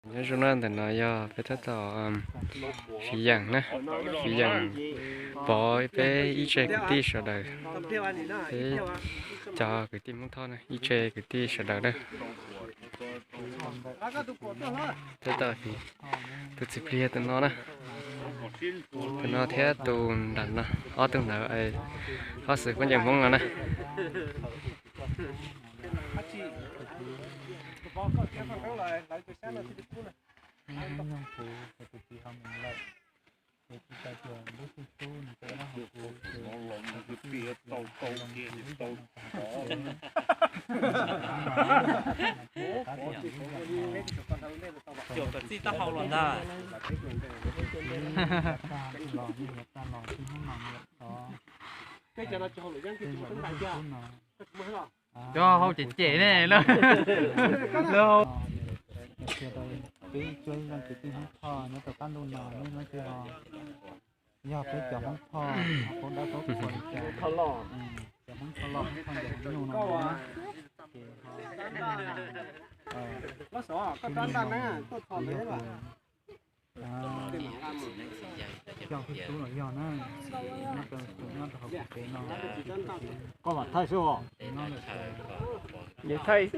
Nyob zoo na, ntawm no yog peb tab tom fiv yeem na, fiv yeem pov peb ib tse kwv tij sawv daws, peb cov kwv tij Hmoob Thoj na, ib tse kwv tij sawv daws na. Tab tom fiv tus txiv plig tus no na, tus no thiab tus nram no, ob tug ntawd, ob xwm phooj ywg Hmoob no na. Cov txij taub hau los ntag. Cov hau cem cem ne, lawv hau. Peb ib tsoom kwv tij Hmoob Thoj nyob rau qab ntuj no, nej leej twg ho yog peb cov Hmoob Thoj, Hmoob dawb Hmoob qhuav li cas, cov Hmoob Thoj Los, Hmoob Thoj Ncaws Hmoob Nyuj no na, ces ho, yog tus coj tub los yog na, nyob rau, nyob rau hauv peb no, koj mam thaij xwb os. Thaij xwb.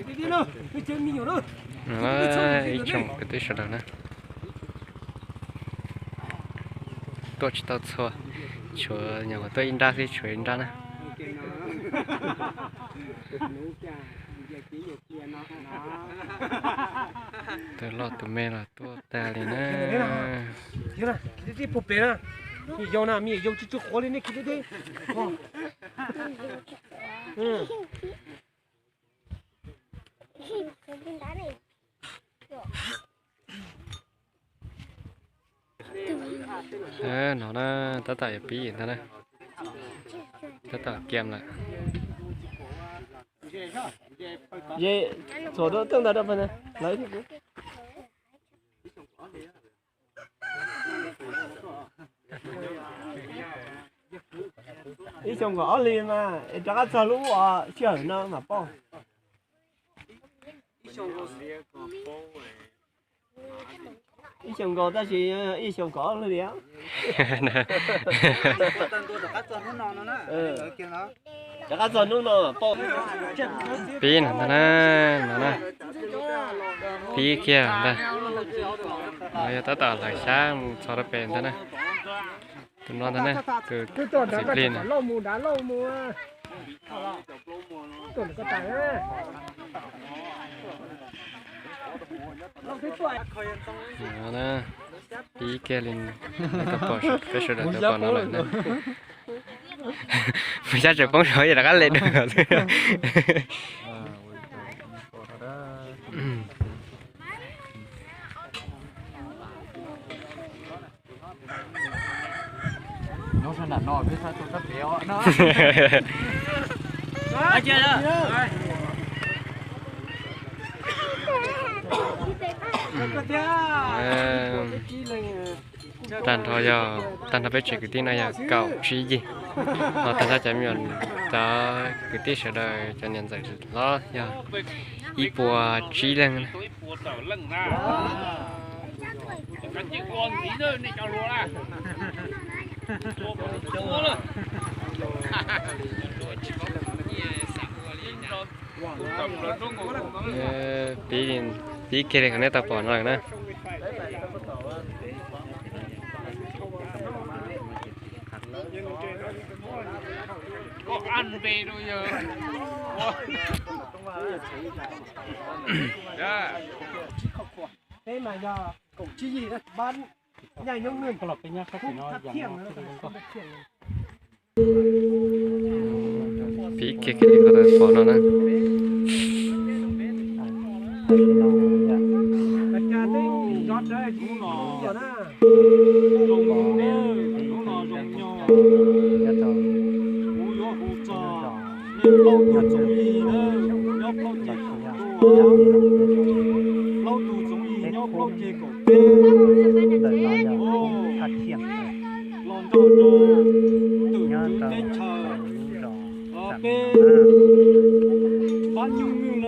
Ib tsoom kwv tij sawv daws na, tuaj tsis tau txhua, tshuav nyuam qhuav tuaj ib nrab xwb, tshuav ib nrab na. Tus loj tus me los tuaj tag li na. No na, tab tom yuav pib ntag na, tab tom kiam lawm. Txhuam rau tej ntawd rau pem na, lawv thiab kuv. Ib xyoo nkaum ob hlis mas es rov qab txog lub sij hawm no mam paub. Ib xyoo nkaus tab sis ib xyoo kaum ob hlis. Rov qab txog hnub no paub. Pib no ntag na, no na. Pib kiag ntag. No yog tab tom hlawv xyab mus txog rau pem ntag na. Tus no ntag na, tus txiv plig na. No na, pib kiag li, tau pom peb sawv daws tau pom no lawm na. Mus xyab tseem poob saud yog rov qab le dawm xwb. Tag nrho yog, tag nrho peb tsev kwv tij no yog kaum tsib yig. Ho tag nrho cov me nyuam, cov kwv tij sawv daws, cov niam ntxawm hlob yog ib puas tsib leeg. Pib, pib kiag li qhov nej tau pom no lawm na. Peb mas yog kaum tsib yig, nyob nyob nws, peb nyab sab tim no, pib kiag kiag li qhov tau pom no na. Kuv yuav hu txog nej plaub tug txoos yig na, nyob plaub ceg kaum, plaub tug txoos yig nyob plaub ceg kaum teb, los nrog rau tus tswv teb chaws, peb pab nyuj nyuj